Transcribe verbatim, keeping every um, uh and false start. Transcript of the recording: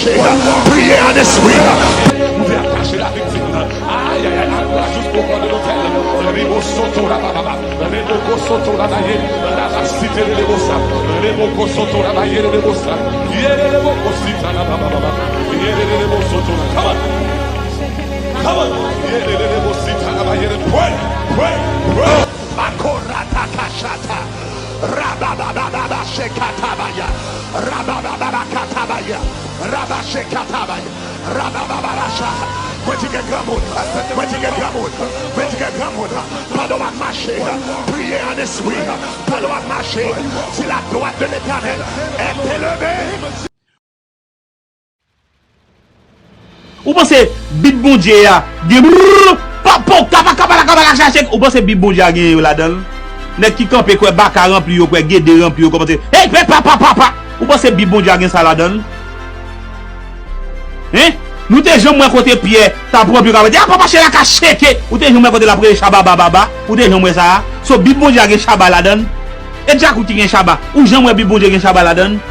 Priye an espri. Ou vle atache laviktim nan. Ayayay, akouraje w pou kò de lotèl. Ribo soto rabababa. Reboko soto rabaye. Rabasite de debosa. Reboko soto rabaye de debosa. Yere reboko sita rabababa. Yere de debo soto. Come on. Come on. Yere de debo sita rabaye de. Pray. Pray. Pray. Makoratakashata. Rababababashekatabaya. Rabababakatabaya. Rabashekatabaya. Rababababasha. Mwen di gen granmoun. Mwen di gen granmoun. Mwen di gen granmoun. Pandan w ap mache, priye an espri. Pandan w ap mache, si la droite de l'Éternel est élevée. Ou panse Bib Bondye a gen brrr, pa, pa, kapa, kapa, la, kapa, la, chache. Ou panse Bib Bondye a gen yo ladan l? Nèg ki kanpe kwè baka ranpli yo, kwè gede ranpli yo, kòmanse, hey, pe, pa, pa, pa, pa. Ou panse Bib Bondye a gen sa ladan l? Hein? Nou te janm wè kote Pyè t ap ranpli yo, kapa di, a, papa, chè la ka cheke. Ou te janm wè kote l ap rele chaba, ba, ba, ba? Ou te janm wè sa a? So, Bib Bondye a gen chaba ladan l? E dyak ou ki gen chaba? Ou janm wè Bib Bondye gen chaba ladan l?